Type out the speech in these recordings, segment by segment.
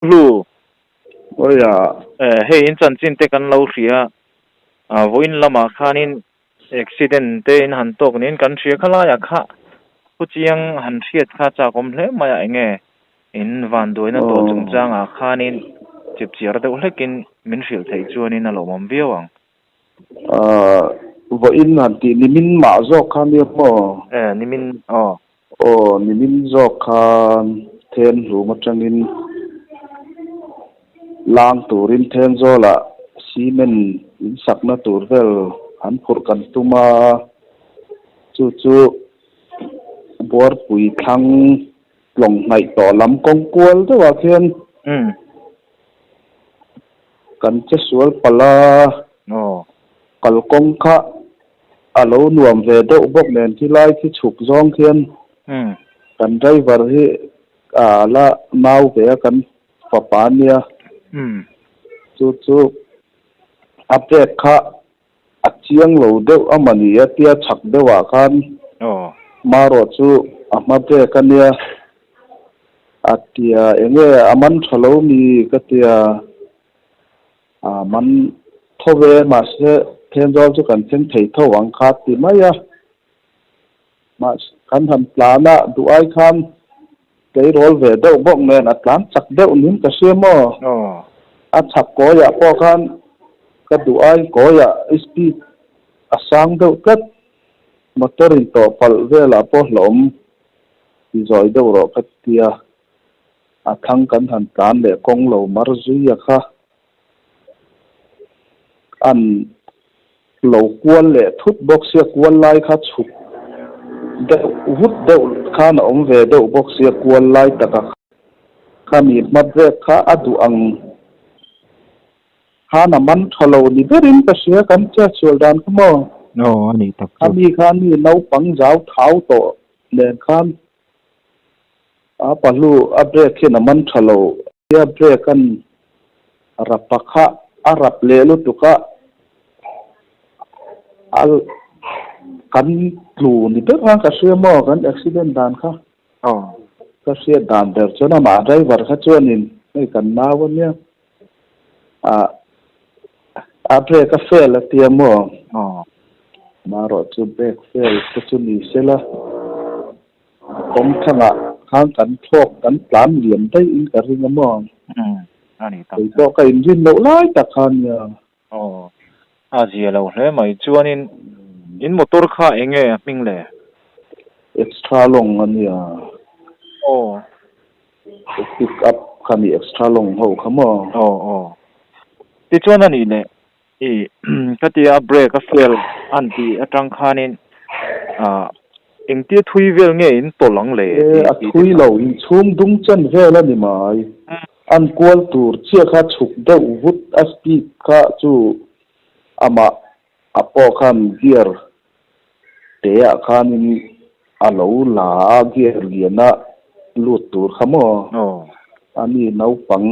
Hlu. Awiah. Eh, hei in chanchin te kan lo hria a, vawiin lamah khanin accident te in han tawk niin kan hria kha laiah kha thu chiang han hriat kha chakawm hle mai a, enge in vanduaina tawh chungchangah khanin chipchiar deuh hlekin min hrilh theih chuanin a lawmawm viau ang. Ahh, vawiin han tih nimin mah zawk kha nia maw? Eh, nimin aw. Aw, nimin zawk khan then hlum atangin lang turin Thenzawlah cement in sakna tur vel han phurh kan tum a, chu chu Buarpui thlang tlawng hnaih tawh lam kawng kual deuhah khian kan che sual palh a, kalkawng kha A lo nuam ve deuh bawk nen khi lai khi chhuk zawng khian kan driver hi a la nau ve a kan fapa ania chu chu a pek kha a chiang lo deuh a mawni a tia chhak deuh ah khan marawh chu a hma brake ania a tia enge a man tha lo mi ka tia. A man tho ve, mahse Thenzawl chu kan thleng thei tho ang kha ti mai a. Mahse kan han tlan a, duh ai khan tleirawl ve deuh bawk nen a tlan chak deuh nin ka hria maw? A chhak kawiah pawh khan ka duh ai kawiah i speed a sang deuh tlat, motor in tawh palh velah pawh hlauhawm ti zawi deuh rawh ka tia. A thlang kan han tlan leh kawng lo mar zui a kha an lo kual leh thut bawk sia, kual lai kha chhuk deuh vut deuh khan a awm ve deuh bawk sia, kual lai taka kha mi hma brake kha a duh ang khan a man tha lo ni berin ka hria kan chetsual dan kha maw? Aw a nih tak chu. Khami khan mi naupang zau thau tawh nen khan A pahlu a brake hian a man tha lo. Tia brake an rap a kha a rap leh lutuk a, a kan tlu ni ber khan ka hria maw kan accident dan kha. Ka hriat dan ber chuan amah driver kha chuanin hei kan nau a nia ah a brake a fail a tia maw. Marawh chu brake fail te chu ni sela. Kawng thangah khan kan thlawk kan tlan liam daih in ka ring a maw? Umm a ni tak Kei pawh ka inrin loh lai tak kha nia. Aw a zia lo hle mai. Chuanin in motor kha eng nge a hming le? Extra long a nia. Aw. Pick up kha ni extra long ho kha maw? Aw aw. Tichuan a nih leh I ka tia brake a fail an tih atang khanin ah engtia thui vel nge in tawlh ang le E a thui lo inchhung dung chen vel a ni mai. An kual tur chiah kha chhuk deuh vut a speed kha chu amah a pawh khan gear te ah khanin a lo la a gear liana lut tur kha maw a ni naupang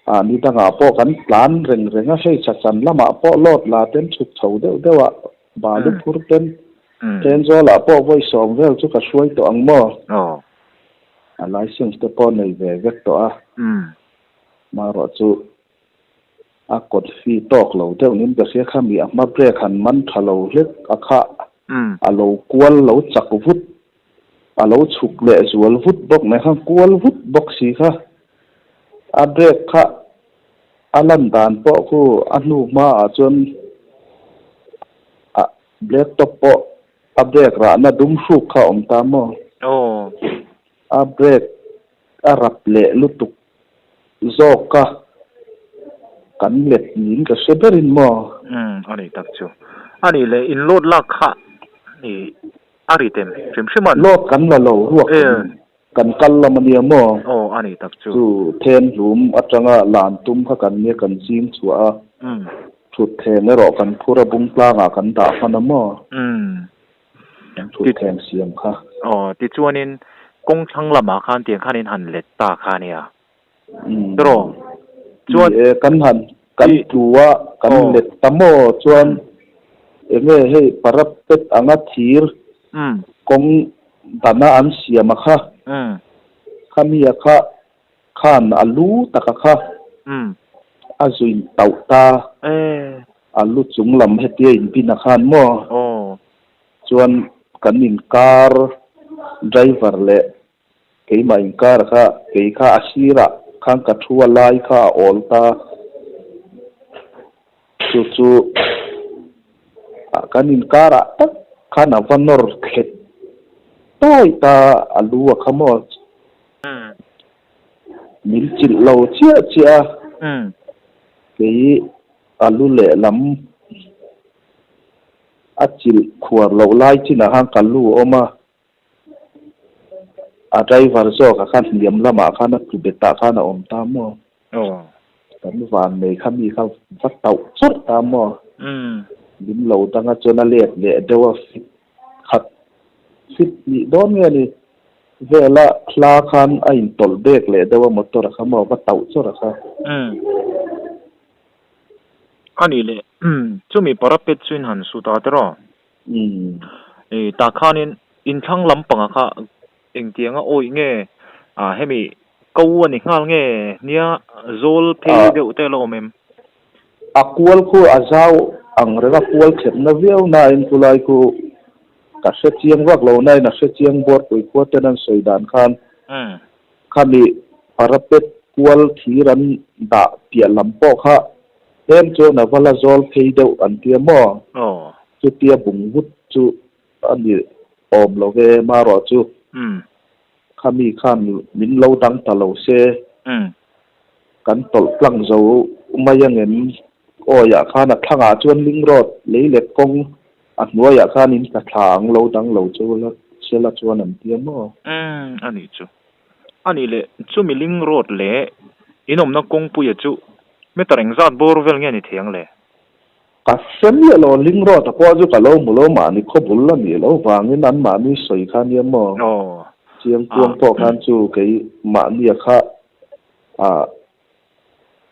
ah ni dangah pawh kan tlan reng reng a hei chachan lamah pawh load la ten chhuk chho deuh deuh a balu phur ten Thenzawl ah pawh vawi sawm vel chu ka hruai tawh ang maw a license te pawh nei ve vek tawh a marawh chu A kawt fi tawk lo deuh nin ka hria kha mi a hma brake han man tha lo hlek a kha a lo kual lo chak vut a lo chhuk leh zual vut bawk mai khan kual vut bawk si kha a brake kha a lan dan pawh khu a hnu hma ah chuan a black top pawh a brake rahna dum hruk kha a awm ta maw a brake a rap leh lutuk Zawk a, kan let niin ka hre berin maw? Umm, a nih tak chu. A nih leh in load lak kha i a ri tem hrim hrim an. Load kan la lo, ruak kan kan kal lam a nia maw? Aw, a nih tak chu. Chu then hlum atanga lan tum kha kan nia kan zing chhuah a, thut thleng erawh kan phur a bung tlangah kan dah hman a maw? Umm. Kan thut thleng siam kha. Aw, tichuanin kawng thlang lamah khan tiang khan in han let ta kha ania. Tiraw? Chuan. Ni e, kan han kan tlu a, kan let ta maw? Chuan enge hei parapet anga thir kawng dana an siam a kha, khami a kha. Khan a lu taka kha a zuin tauh ta. A lu chung lam hetia inbin a khan maw? Chuan kan inkar driver leh keimah inkar kha kei kha a sirah khan ka thu a lai kha a awl ta. Chu chu kan inkarah tak khan a va nawr thlet tawi ta a lu a kha maw? Min chilh lo chiah chiah a, kei a lu lehlam a chilh khuar loh lai chinah khan ka lu a awm a, a driver zawkah khan hniam lamah khan a tlu betah khan a awm ta maw? Kan van nei kha mi kha va tauh chawrh ta maw? Min lo danga chuan a let leh deuh a fit khat fit nih dawn nge ni? Vela hla khan a intawlh bek leh deuh a motor a kha maw va tauh chawrh a kha. Umm. A nih leh chumi parapet chu in han su ta tiraw? Umm. I tah khanin inthlang lampangah kha engtianga awih nge ah hemi ko a ni nghal nge nia zawl phei deuh te a la awm em? A kual khu a zau ang reng a kual thlenna viau nain khulai khu Ka hre chiang vak lo nain a hre chiang Buarpui khua ten an sawi dan khan khami parapet kual thir an dah piah lam pawh kha tlem chuan a va la zawl phei deuh an tia maw? Chutia bung vut chu a ni awm lo ve marawh chu khami khan min lo dang ta lo se kan tawlh tlang zo mai angem awiah khan a thlangah chuan ling road lei let kawng A hnuaiah khan in ka thla ang lo dang lo chu la se la chuan an tia maw? Umm, a nih chu. A nih leh, chumi ling road leh in awmna kawngpuia chu meter engzat bawr vel nge ni thei ang le? Ka hre miah lo, ling road a pawh chu ka lo hmu lo, mahni khawbul a nih loh vangin an mahni sawi kha nia maw? Aw. Chiang kuang pawh khan chu kei mahnia kha ah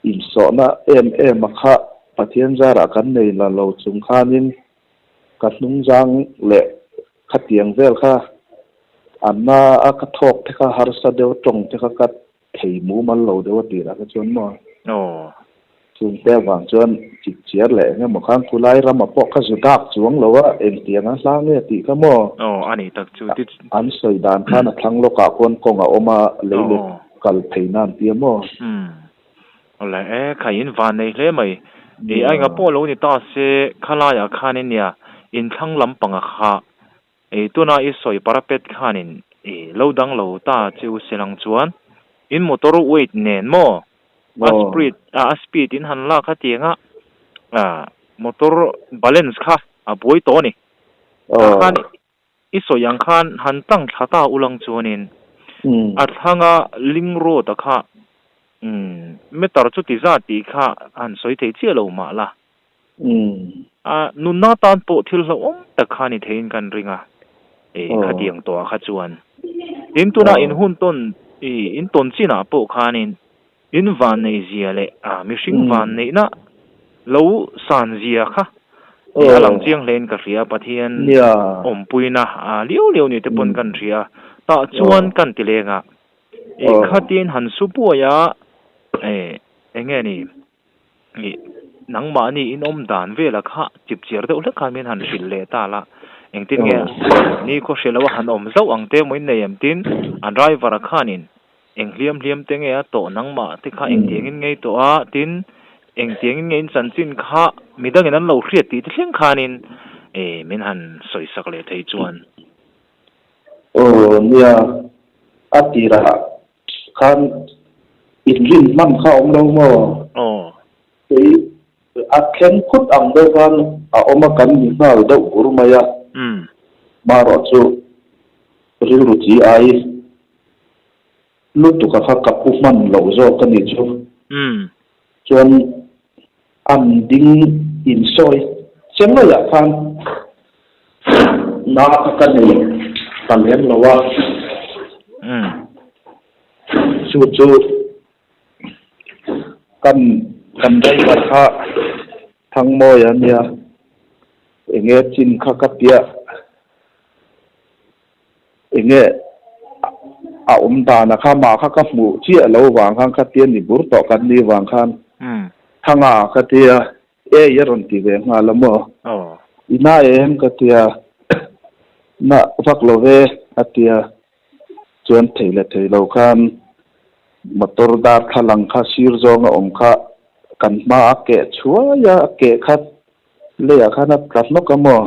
Insawhna em em a kha Pathian zarah kan nei la lo chung khanin ka hnungzang leh khatiang vel kha a na a ka thawk te kha harsa deuh tawng te kha ka thei mumal lo deuh a tirah kha chuan maw chungte avang chuan chip chiar leh eng emaw khan khulai rama pawh kha zu dak chuang lo a engtiang a hla nge tih kha maw an sawi dan khan a thlang lawkah khuan kawng a awm a lei leh Kal phei nan tia maw? Umm. Awle e, kha in van nei hle mai. I a enga pawh lo ni ta se, khalaiah khanin nia inthlang lampanga kha i tuna i sawi parapet khanin i lo dang lo ta che u selang chuan in motor weight nen maw a speed a speed in han lak hetianga motor balance kha a buai tawh a ni. Tah khan I sawi ang khan han tlang thla ta ulang chuanin a thlanga ling road a kha meter chu ti zat tih kha han sawi thei chiah lo mah la. A nunna tan pawh thil hlauhawm tak kha ni theiin kan ring a, i khatiang tawhah kha chuan. Tin tuna in hun tawn i in tawn chinah pawh khanin In vanneihzia leh mihring vanneihna lo sanzia kha a lang chiang hlein ka hria, Pathian awmpuina liau liau ni te pawn kan hria, tah chuan kan ti leng a, khatin han su buai a, eng nge ni, nangmahni in awm dan vela kha chip chiar deuh hlek khan min han hrilh leh ta la, engtin nge ni khaw hre lo a han awm zauh ang te maw in nei em tin a driver a khanin Eng hliam hliam te nge a tawh nangmah te kha engtiangin ngei tawh a, tin engtiangin nge in chanchin kha midangin an lo hriat tih te thleng khanin e min han sawisak leh thei chuan. Aw nia, a tirah khan inrin hman kha a awm lo maw? Aw. Kei a thleng phut ang deuh khan a awm a, kan ni nghal deuh bur mai a. Marawh chu rilru chi ai Lutuk a kha ka pu hman loh zawk a nih chu. Chuan an ding insawi che maiah khan na kha ka nei ta lem lo a. Chu chu kan kan driver kha Thangmawia a nia, enge chin kha ka piah. Enge A awm dana kha mah kha ka hmuh chiah lo vang khan khatia ni bur tawh kan nih vang khan Thanga ka tia ei a rawn ti ve nghal a maw? I na em ka tia na vak lo ve a tia chuan thei leh thei lo khan motor darthlalang kha sir zawnga awm kha kan hma a keh chhuai a, a keh kha leiah khan a tla hnawk a maw?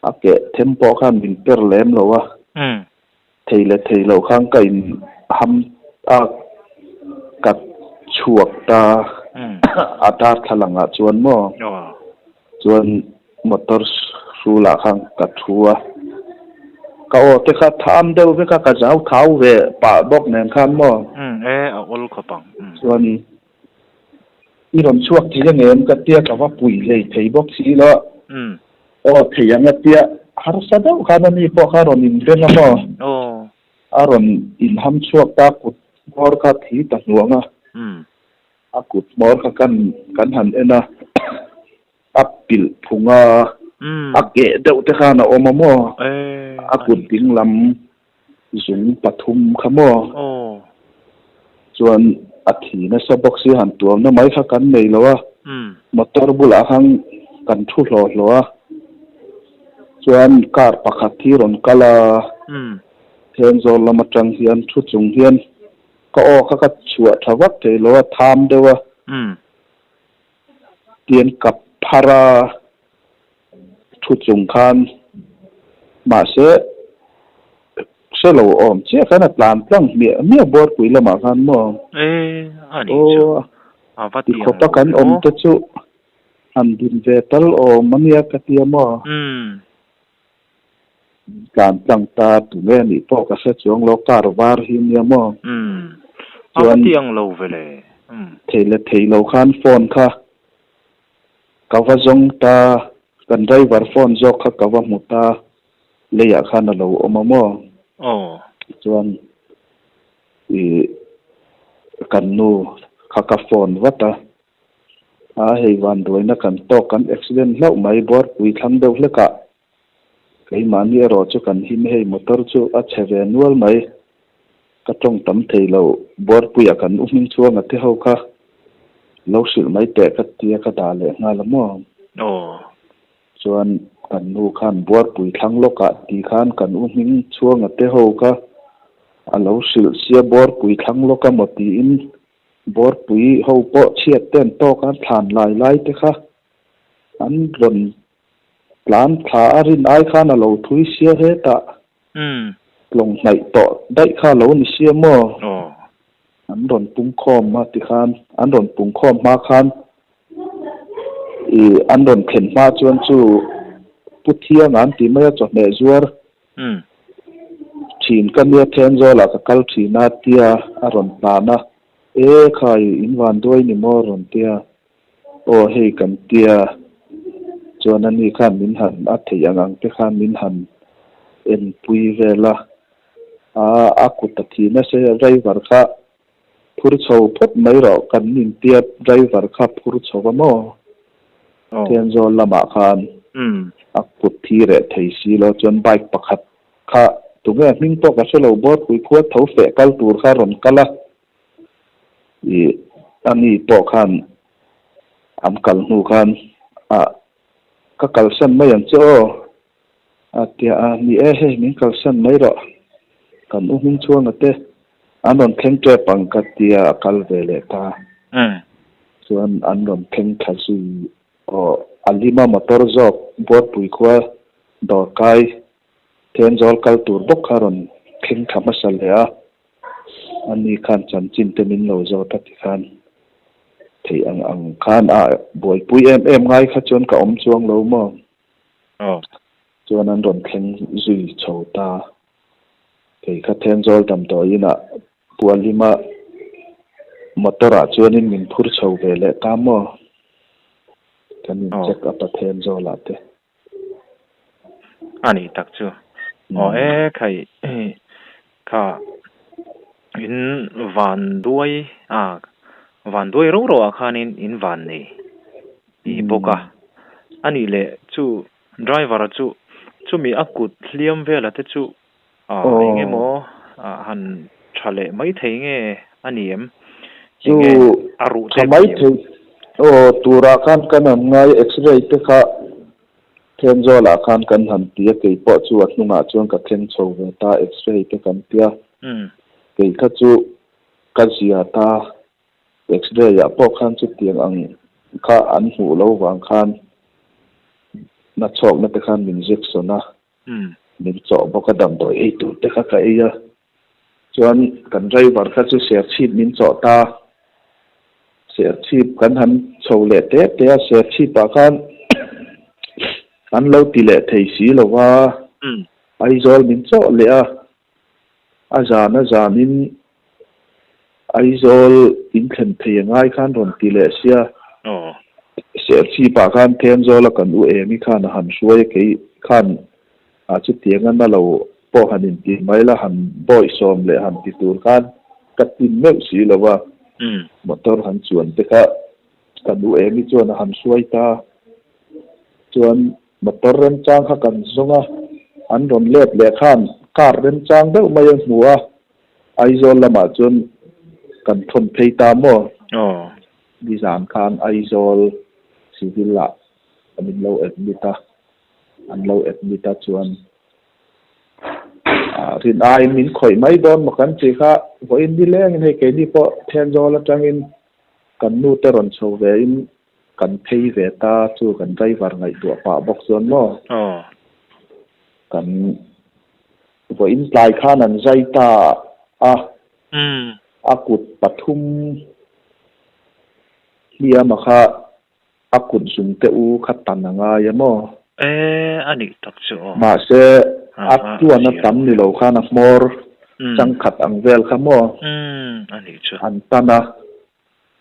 A keh them pawh khan min per lem lo a. Thei leh thei loh khan ka in ham a ka chhuak ta a darthlalang ah chuan maw chuan motor hrulah khan ka thu a ka aw te kha tham deuh vek a ka zau thau ve pah bawk nen khan maw chuan i rawn chhuak thei angem ka tia ka va pui hlei thei bawk si lo aw thei ang a tia harsa deuh khan ani pawh kha a rawn inbeng a maw a rawn inham chhuak ta kut hmawr kha thi ta hnuang a a kut hmawr kha kan kan han en a a pilh phung a a keh deuh te khan a awm a maw a kut ding lam Zung pathum kha maw? Chuan a thi nasa bawk si han tuamna mai kha kan nei lo a, motor bulah khan kan thu hlawh hlawh a, chuan car pakhat hi rawn kal a, Thenzawl lam atang hian thu chung hian ka aw kha ka chhuah tha vak thei lo a, tham deuh a, tian ka phar a. Thu chung khan mahse hre lo awm chiah khan a tlan tlang hmiah hmiah Buarpui lamah khan maw? Aw tikhawpa kan awm te chu han din ve tal awm ania ka tia maw? Tlan tlang ta tunge nih pawh ka hre chuang lo car var hi nia maw? Chuan thei leh thei lo khan phone kha Ka va zawng ta, kan driver phone zawk kha ka va hmu ta, leiah khan a lo awm a maw? Aw. Chuan i kan nu kha ka phone vat a, a hei vanduaina kan tawk kan accident hlauh mai Buarpui thlang deuh hlekah keimahni erawh chu kan him hei motor chu a chhe ve nual mai, ka tawng tam thei lo Buarpuiah kan u hming chuanga te ho kha lo hrilh mai teh ka tia ka dah leh nghal a maw? Aw. Chuan kan nu khan Buarpui thlang lawkah ti khan kan u hming chuanga te ho kha a lo hrilh sia Buarpui thlang lawk a maw tiin Buarpui ho pawh chhiat ten tawk a thlan lai lai te kha an rawn Tlan thla a rin ai khan a lo thui sia hetah tlawng hnaih tawh daih kha a lo ni sia maw? An rawn pung khawm a ti khan an rawn pung khawm hma khan i an rawn thlen hma chuan chu Pu Thianga an ti mai a chawhmeh zuar thin ka nia Thenzawl-ah ka kal thin a tia a rawn tlan a, E khai in van duai ni maw a rawn tia. Aw hei kan tia chuan ani khan min han a theih ang ang te khan min han enpui vel a, aa a kut a thi nasa e driver kha phur chho phawt mai rawh kan intia driver kha phur chho va maw Thenzawl lamah khan a kut thi reh thei si lo chuan bike pakhat kha tunge hming pawh ka hre lo Buarpui khua tho feh kal tur kha rawn kal a. Ih ani pawh khan an kal hnu khan ah ka kalsan mai ang che aw a tia a, ni e hei min kalsan mai rawh kan u hming chhuanga te an rawn thleng tep ang ka tia a kal ve leh ta chuan an rawn thleng thla zui aw a lima motor zawk Buarpui khua dawrkai Thenzawl kal tur bawk kha rawn thleng thla hmasa leh a. Ani khan chanchin te min lo zawt a tikhan theih ang ang khan a buaipui em em ngai kha chuan ka awm chuang lo maw? Aw. Chuan an rawn thleng zui chho ta. Kei kha Thenzawl damdawiin ah Pualima motor ah chuanin min phur chho ve leh ta maw? Kan in check up a Thenzawl ah te. A nih tak chu. Aw e khai kha in van duai a van duai ro ro ah khanin in van nei i bawk a. A nih leh chu driver chu chumi a kut hliam vela te chu eng emaw han tha leh mai thei nge a ni em? Chu Enge a ruh tha te mai ni em? thei aw turah khan kan han ngai x-ray te kha Thenzawl-ah khan kan han ti a, kei pawh chu a hnungah chuan ka thleng chho ve ta x-ray te kan tia kei kha chu ka zia ta X-ray ah pawh khan chutiang ang kha an hmuh lo vang khan na chhawkna te khan min injection a, min chawh bawk a, damdawi ei tur te kha ka ei a. Chuan kan driver kha chu serchhip min chawh ta, serchhip kan han chho leh te te a, serchhip ah khan an lo ti leh thei si lo va, Aizawl min chawh leh a. A zan a zanin Aizawl in thlen thei a ngai khan rawn ti leh sia. Serchhip-ah khan Thenzawl a kan u Emi khan a han hruai a, kei khan a chutiang a na lo pawh han inti mai la, han bawihsawm leh han ti tur khan ka tin meuh si lo a, motor han chuan te kha kan u Emi chuan a han hruai ta. Chuan motor remchang kha kan zawng a, an rawn let leh khan car remchang deuh mai a hmu a, Aizawl lamah chuan kan thawn phei ta maw? Aw. Nizan khan Aizawl civil ah min lo admit a, an lo admit a chuan rin aiin min khawih mai dawn maw kan tih kha vawiin nilengin hei keini pawh Thenzawl atangin kan nu te rawn chho ve in Kan phei ve ta chu kan driver ngaihtuah pah bawk chuan maw? Aw. Kan vawiin tlai khan an zai ta a, a kut pathum hliama kha a kut zung te u kha tan a ngai a maw? E, a nih tak chu aw. Mahse, a tuan a tam ni lo khan a hmawr changkhat ang vel kha maw? A nih chu. An tan a.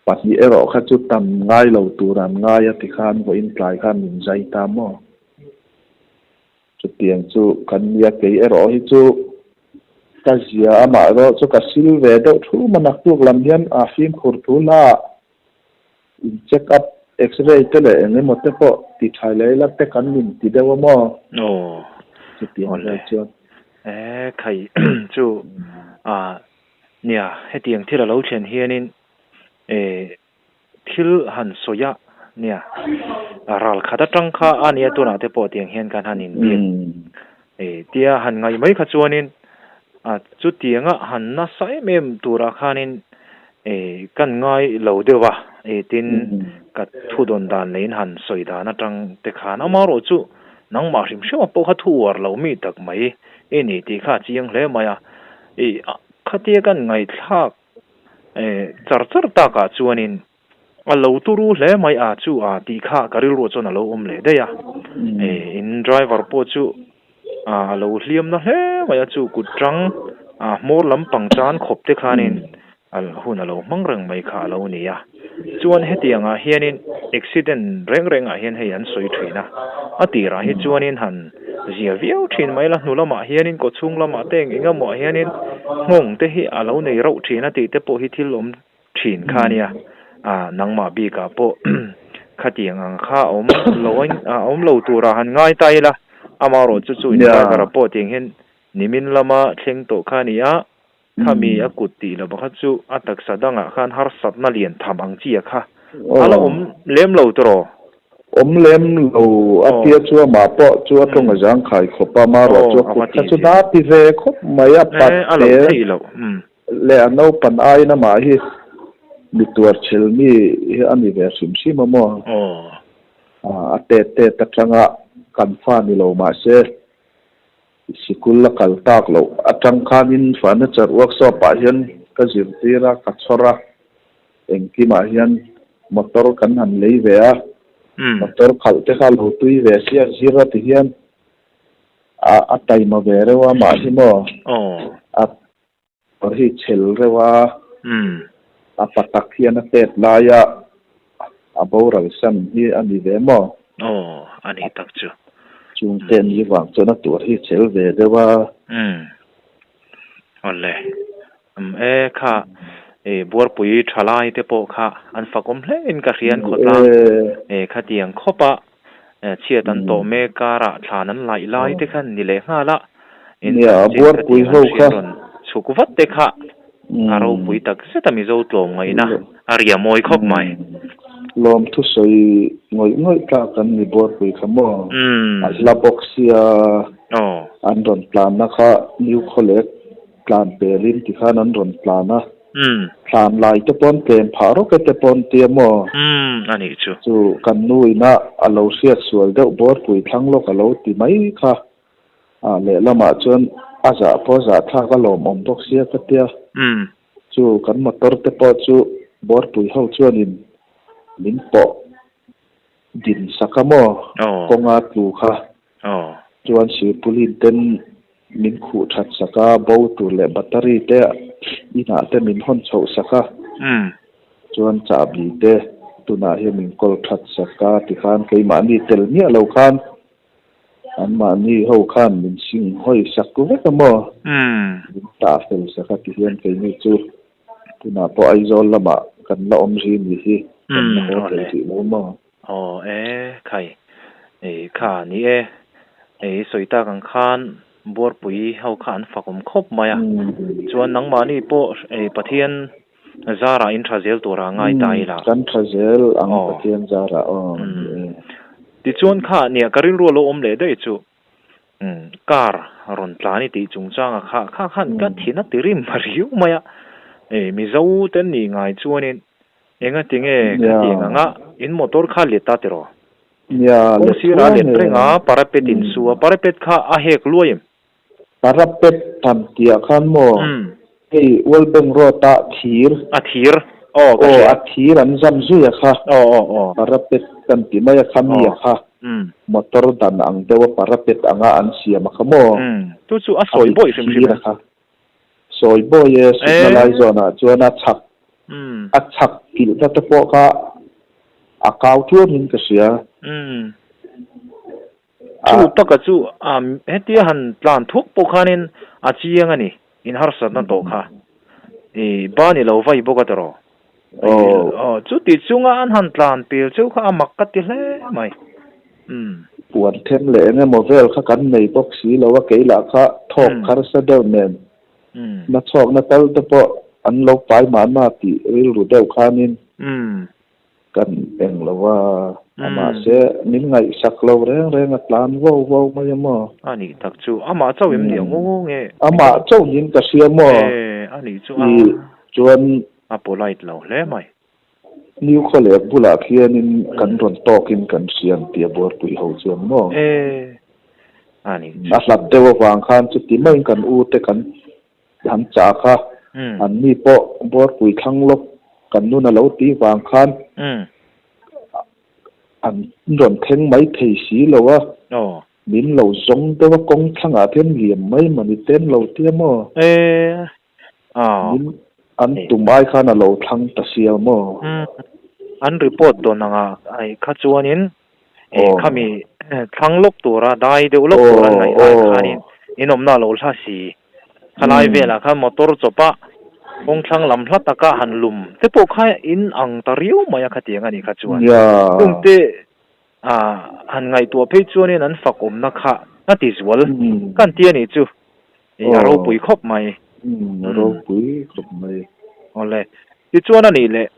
Pahnih erawh kha chu tam ngai lo tur an ngai a ti khan vawiin tlai khan min zai ta maw? Chutiang chu kan nia kei erawh hi chu ka zia amah erawh chu ka sil ve deuh thu ma naktuk lam hian a fimkhur thu hla ah in check up x-ray te leh eng emaw te pawh ti tha leh ila te kan min ti deuh a maw? Aw Chutiang vel chuan. E khai chu a Nia, hetiang thil a lo thlen hianin eh thil han sawi a, nia, ral khat atang kha a nia tunah te pawh tiang hian kan han inbiak eh tia han ngaih mai kha chuanin a chutianga han nasa em em turah khanin eh kan ngai lo deuh a, eh tin ka thu dawn dan leh in han sawi dan atang te khan amaherawh chu nangmah hrim hrim a pawh kha thu uar lo mi tak mai i ni tih kha a chiang hle mai a. I khatia kan ngaihthlak char char takah chuanin a lo turu hle mai a chu a tih kha ka rilruah chuan a lo awm leh daih a. In driver pawh chu a lo hliam na hle mai a chu kut tang hmawr lampang chan khawp te khanin hun a lo hmang reng mai kha a lo ni a. Chuan hetiangah hianin accident reng rengah hian hei an sawi thin a, a tirah hi chuanin han zia viau thin mai la, hnu lamah hianin kaw chhung lamah te eng eng emaw ah hianin nghawng te hi a lo nei rauh thin a tih te pawh hi thil awm thin kha ania, ah nangmah bikah pawh khatiang ang kha a awm lo a awm lo turah han ngai ta ila, amaherawh chu chu in driver ah pawh tiang hian nimin lama thleng tawh kha a ni a. Khami a kut tih lo pakhat chu a taksa dangah khan harsatna lian tham ang chi a kha a la awm lem lo tawh. Awm lem lo a tia chu amah pawh chu a tawng a zang khai khawp a, marawh chu a kut kha chu na ti ve khawp mai a pat te leh a naupan aiin amah hi mi tuar chhel mi hi a ni ve hrim hrim a maw? A tet tet atanga kan fa ni lo mahse Sikul a kal tak loh atang khanin furniture workshop ah hian ka zirtir a, ka chhawr a, engkimah hian motor kan han lei ve a, motor khalh te kha lo tui ve sia zir a ti hian a taima ve reuh a mah hi maw a kawr hi chhel reuh a, a pa tak hian a tet laia a boral san hi a ni ve maw? Aw, a ni tak chu. Chung te ni vang chuan a tur hi chhel ve deuh a. Umm. Awle. Umm e kha e buarpui tha lai te pawh kha an fakawm hle in ka hria an khawtlang e khatiang khawp a Chhiat an tawh mek karah thlan an laih lai te khan ni leh nghal a, in Nia, chanchin buarpui khatiang ho an kha hriat rawn chhuk vat te kha a ropui tak zet a Mizo tlawm ngaihna a ria mawi khawp mai. Lawm thusawi ngawih ngawih tlak an ni Buarpui kha maw? A hla bawk sia an rawn tlanna kha New Khawlek tlan pelin tikhan an rawn tlan a. Thlan lai te pawn tlem phah rawk e te pawn tia maw? Umm, a nih chu. Chu kan nu ina a lo hriat sual deuh Buarpui thlang lawk a lo ti mai kha. Ah, lehlamah chuan a zah pawh a zah thlak a lawmawm bawk sia ka tia. Umm. Chu kan motor te pawh chu Buarpui ho chuanin min pawh din sak a maw? Aw. Kawnga tlu kha. Aw. Chuan Sirpulin ten min khuh that sak a, bo tur leh battery te inah te min hawn chhoh sak a. Umm. Chuan chahbi te tunah hian min kawl that sak a tikhan keimahni tel miah lo khan anmahni ho khan min sing hawi sak vek a maw? Umm. Min tah fel sak a tihian keini chu tunah pawh Aizawl lamah kan la awm ri ni hi kan la haw thei rih lo maw? Aw e, khai. Ei kha ni e. Ei sawi tak ang khan Buarpui ho kha an fakawm khawp mai a. Chuan nangmahni pawh ei Pathian zarah in tha zel tura ngai ta ila. Kan tha zel ang Pathian zarah aw ni e. Tichuan kha nia ka rilru a lo awm leh daih chu car rawn tlan i tih chungchanga kha kha khan ka thin a ti rim riau mai a. Ei Mizo ten nih ngai chuanin Enga tinge ka ti eng anga in motor kha let ta tiraw? Nia, Kawng let sirah a thuai let reng a, parapet in su a, parapet kha a hek luai em? Parapet tham tihah khan maw hei World Bank Road ah thir. A thir, aw ka hria. Aw, a thir an zam zui a kha. Aw, aw, aw. Parapet kan ti mai a kha mi a kha. Motor dan ang deuh a parapet anga an siam a kha maw? Chu chu a sawi bawih hrim hrim a kha. Sawi bawi e, sutna lai zawnah chuan a chhak a chhak kilhna te pawh kha a kau tluangin ka hria. Chu taka chu hetia han tlan thuk pawh khanin a chiang a ni, in harsatna tawh kha. I ba ni lo vai bawk a tiraw? Aw, chuti chunga an han tlan pel cheu kha a mak ka ti hle mai. Umm. Puan them leh eng emaw vel kha kan nei bawk si lo a, kei lah kha thawk harsa deuh nen na chhawkna tal te pawh an lo pai mahna tih rilru deuh khanin kan eng lo a, mahse min ngaihsak lo reng reng a tlan vo vo mai a maw? A nih tak chu, amah chauh em ni ang u nge? Amah chauh niin ka hria maw? E, a nih chu a. Chuan. A polite lo hle mai. New Khawlek bulah khianin kan rawn tawkin kan hria ang tih a buarpui ho chuan maw? E, a nih chu. A hlat deuh avang khan chuti maiin kan u te kan han chah kha, an ni pawh buarpui thlang lawk kan nun a lo tih vang khan an rawn thleng mai thei si lo a. Min lo zawng deuh a kawng thlangah khian liam mai mani ten lo tia maw? E, Aw. Min an tum ai khan a lo thlang ta sia maw? Umm. An report dawn anga ai kha chuanin eh khami thlang lawk tura dai deuh lawk tur an ngaih lai khanin in awmna a lo hla si. Khalai velah khan motor chawpa kawng thlang lam hla taka han lum te pawh kha in ang ta riau mai a khatiang a nih kha chuan. Chungte han ngaihtuah phei chuanin an fak awmna kha a ti zual kan ti a nih chu. Ih a ropui khawp mai. Umm a ropui khawp mai. Awle. Tichuan a nih leh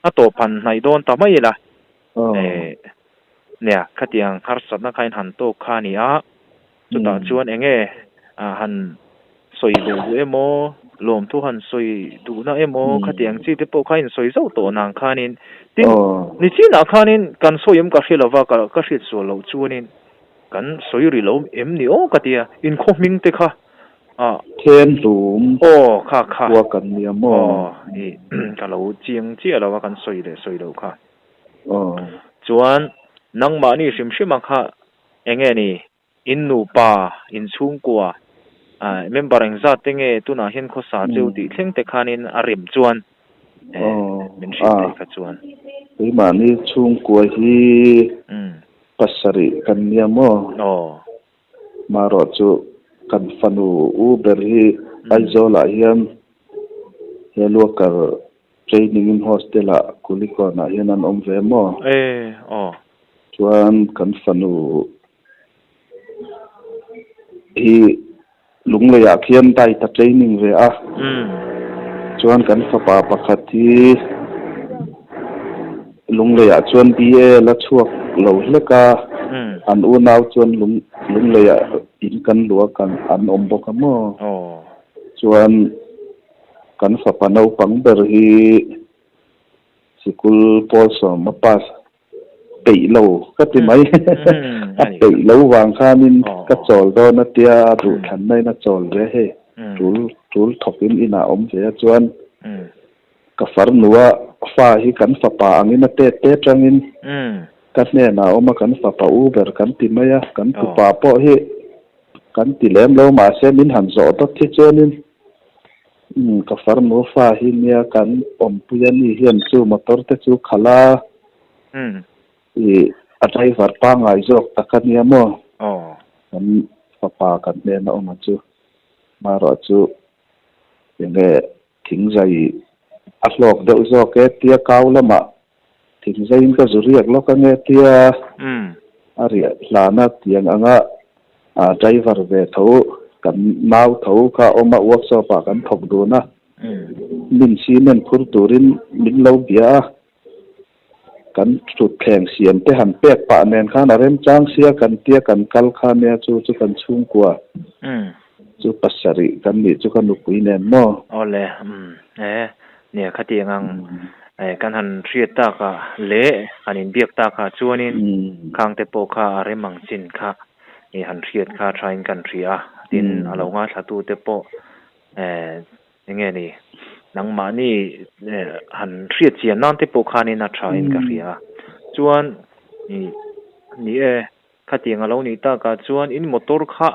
a tawp han hnaih dawn ta mai ila. Eh nia khatiang harsatna kha in han tawk kha a ni a. Chutah chuan eng nge han sawi duh duh emaw lawmthu han sawi duhna emaw khatiang chi te pawh kha in sawi zauh tawh nang khanin tin nichinah khanin kan sawi em ka hre lova ka hriat sual loh chuanin Kan sawi ri lo em ni aw ka tia, in khaw hming te kha ah. Then hlum. Aw kha kha. Khua kan nia maw. Aw i ka lo chiang chiah lo a kan sawi leh sawi lo kha. Aw. Chuan nangmahni hrim hrim a kha enge ni in nupa in chhungkua ah member engzat te nge tunah hian khawsa cheu tih thleng te khanin a rem chuan min hrilh theih kha chuan. Keimahni chhungkua hi pasarih kan nia maw? Aw. Marawh chu kan fanu u ber hi Aizawlah hian he Luakar Training in Hostel-ah Kulikawnah hian an awm ve maw? E, aw. Chuan kan fanu hi. Lungleiah khian diet a training ve a, chuan kan fapa pakhat hi Lungleiah chuan BA la chhuak lo hlek a, an unau chuan Lungleiah in kan luah kan an awm bawk a maw? Chuan kan fapa naupang ber hi sikul pawl sawm a pass peih lo ka ti mai. A peih lo vang khanin ka chawl dawn a tia a duhthlanna in a chawl ve hei. Tul tul thawkin inah awm ve a chuan ka farnua fa hi kan fapa angin a tet te tangin ka hnenah a awm a kan fapa u ber kan ti mai a kan tupa pawh hi kan ti lem lo mahse min han zawh dawt hi chuanin Umm ka farnu fa hi nia kan awmpui a ni hian chu motor te chu khalh a i a driver pangngai zawk tak a nia maw kan fapa kan hnen a awm a chu marawh chu enge thingzai a hlawk deuh zawk e tia kau lamah thingzaiin ka zu riak lawk ange tia a riah hlana tiang anga A driver ve tho, kan nau tho kha a awm a, workshop ah kan thawk dun a, min cement phur turin min lo bia a, kan thutthleng siam te han pek pah nen khan a remchang sia kan tia kan kal kha nia chu chu kan chhungkua chu pasarih kan nih chu ka nupui nen maw. Awle, umm e, nia khatiang ang kan han hriat takah leh han inbiak takah chuanin khangte pawh kha a rem ang chin kha. I han hriat kha thain kan hria a, tin a lo ngaithlatute pawh eh eng nge ni nangmahni eh han hriat chian nan te pawh khanin a thain ka hria a. Chuan i ni e, khatiang a lo nih takah chuan in motor kha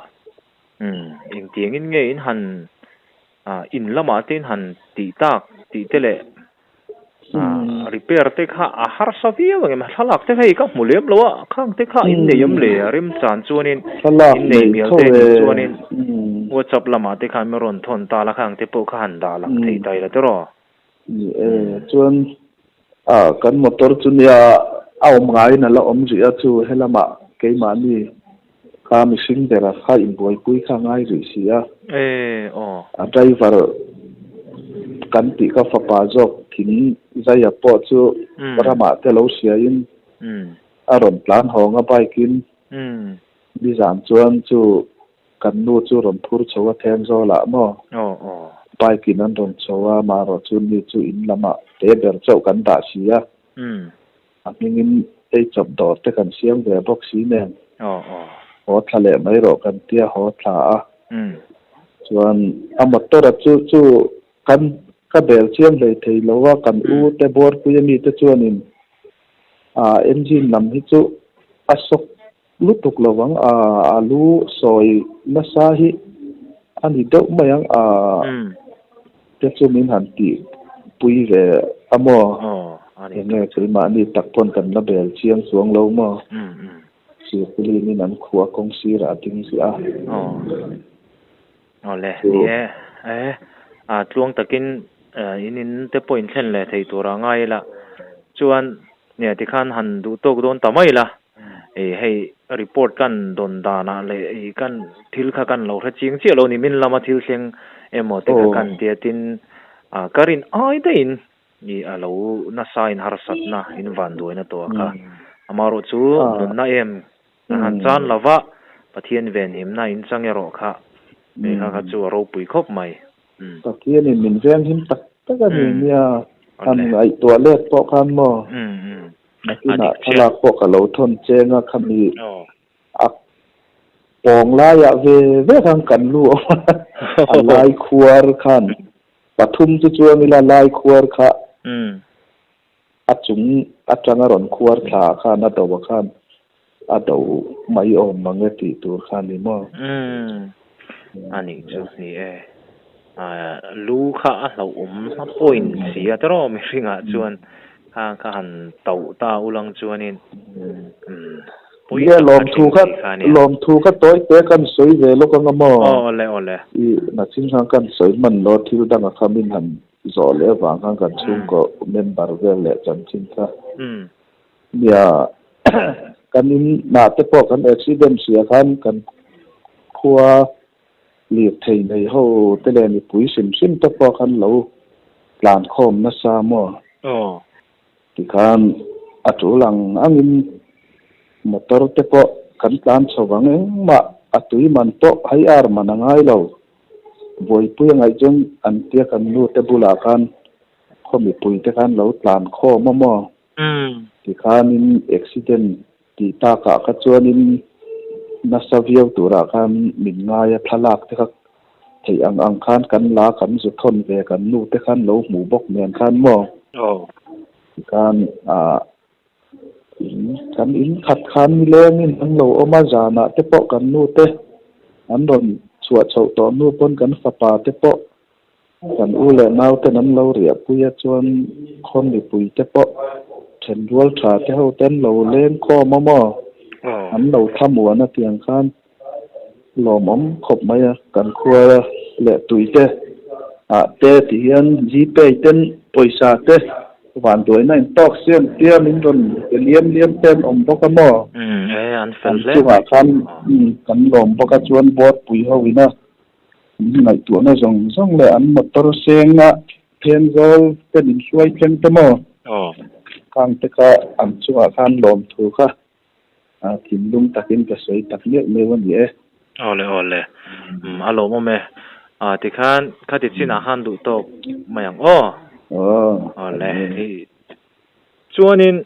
umm engtiangin nge in han ah in lamah te in han tih tak tih te leh Repair te kha a harsa viau ang em? Thlalak te hei ka hmu lem lo a, khang te kha in nei awm le a remchan chuanin in nei mial te nih chuanin WhatsApp lamah te khan min rawn thawn ta la khang te pawh kha han dah lang thei ta ila tiraw? Ni e, chuan kan motor chu nia a awm ngaiin a la awm rih a chu helamah keimahni kha mihring bera kha inbuaipui kha a ngai rih si a. E aw. A driver kan tih ka fapa zawk thing zaia pawh chu ramah te lo hriain a rawn tlan hawng a bike in nizan chuan chu kan nu chu rawn phur chho a then zawlah maw bike in an rawn chho a amaherawhchu ni chu in lamah te ber chauh kan dah si a. A hmingin ei chawp dawr te kan siam ve bawk si nen. Haw thla leh mai rawh kan tia haw thla a. Chuan a motor a chu chu kan ka bel chiang hlei thei lo a, kan u te buarpui ami te chuanin a engine lam hi chu a sawk lutuk lo ang a, a lu sawi nasa hi a ni deuh mai ang a te chu min han tih pui ve a maw? Enge keimahni tak pawn kan la bel chiang chuang lo maw? Sirpilin in an khua kawng sirah a ding ziah a. Awle ni e, e a tluang takin in in te pawh in thlen leh thei tur a ngai ila chuan nia tikhan han duh tawk dawn ta mai ila e hei report kan dawn danah leh i kan thil kha kan lo hre ching chiah lo ni min lama thil thleng emaw te kha kan tia tin a ka rin ai daihin i a lo nasa in harsatna in vanduaina tawh kha amaherawh chu nunna em Ka han chan lo va, Pathian venhimna in chang erawh kha hei kha kha chu a ropui khawp mai. Umm. Pathianin min venghim tak tak a ni nia, han ngaihtuah let pawh khan maw? Nakinah thlalak pawh ka lo thawn cheng a, khami a pawng laiah ve ve khan kan lu awm a, a lai khuar khan pathum chu chuang ila lai khuar kha A chung atanga rawn khuar thla khan a do a khan a do mai awm mang e tih tur kha a ni maw? Umm a nih chu ni e. Lu kha a hlauhawm a point si a tawrh mihringah chuan kha kha han tauh ta ulang chuanin umm pawi tak a thleng thei kha a nia. Lawmthu kha tawi te kan sawi ve lawk anga maw? Aw awle awle. I nachin khan kan sawi hman lo thil danga kha min han Zawh leh avang khan kan chhungkaw member vel leh chanchin kha nia kan in nah te pawh kan accident hria khan kan khua Lirthei nei ho te leh mipui hrim hrim te pawh khan lo tlan khawm nasa maw? Aw. Tikhan a tul ang angin motor te pawh kan tlan chho vang engmah a tui man pawh hei ar man a ngai lo. Buaipui a ngaih chuan an tia kan nu te bulah khan khaw mipui te khan lo tlan khawm a maw? Tikhanin accident tih takah kha chuanin nasa viau turah khan min ngai a, thlalak te kha theih ang ang khan kan la kan zu thawn ve kan nu te khan lo hmuh bawk nen khan maw? Tikhan ah in kan in khat khan nilengin an lo awm a, zanah te pawh kan nu te an rawn chhuah chhoh tawh hnu pawn kan fapa te pawh Kan u leh nau ten an lo riah pui a chuan khaw mipui te pawh then rual tha te ho ten lo leng khawm a maw? An lo thlamuan a tiang khan lawmawm khawp mai a, kan khua leh tui te ah te ti hian Gpay ten pawisa te vanduaina in tawk siam tia min rawn pe liam liam te an awm bawk a maw? An chungah khan kan lawm bawk a chuan board pui ho ina An ngaihtuahna zawng zawng leh an motor senga then zawl te min hruai thleng te maw? Khang te kha an chungah khan lawmthu kha thinlung takin ka sawi tak neuh neuh a ni e. Awle awle. Umm a lawmawm e. Tikhan khati chinah khan duh tawk mai ang aw. Aw. Awle. Chuanin.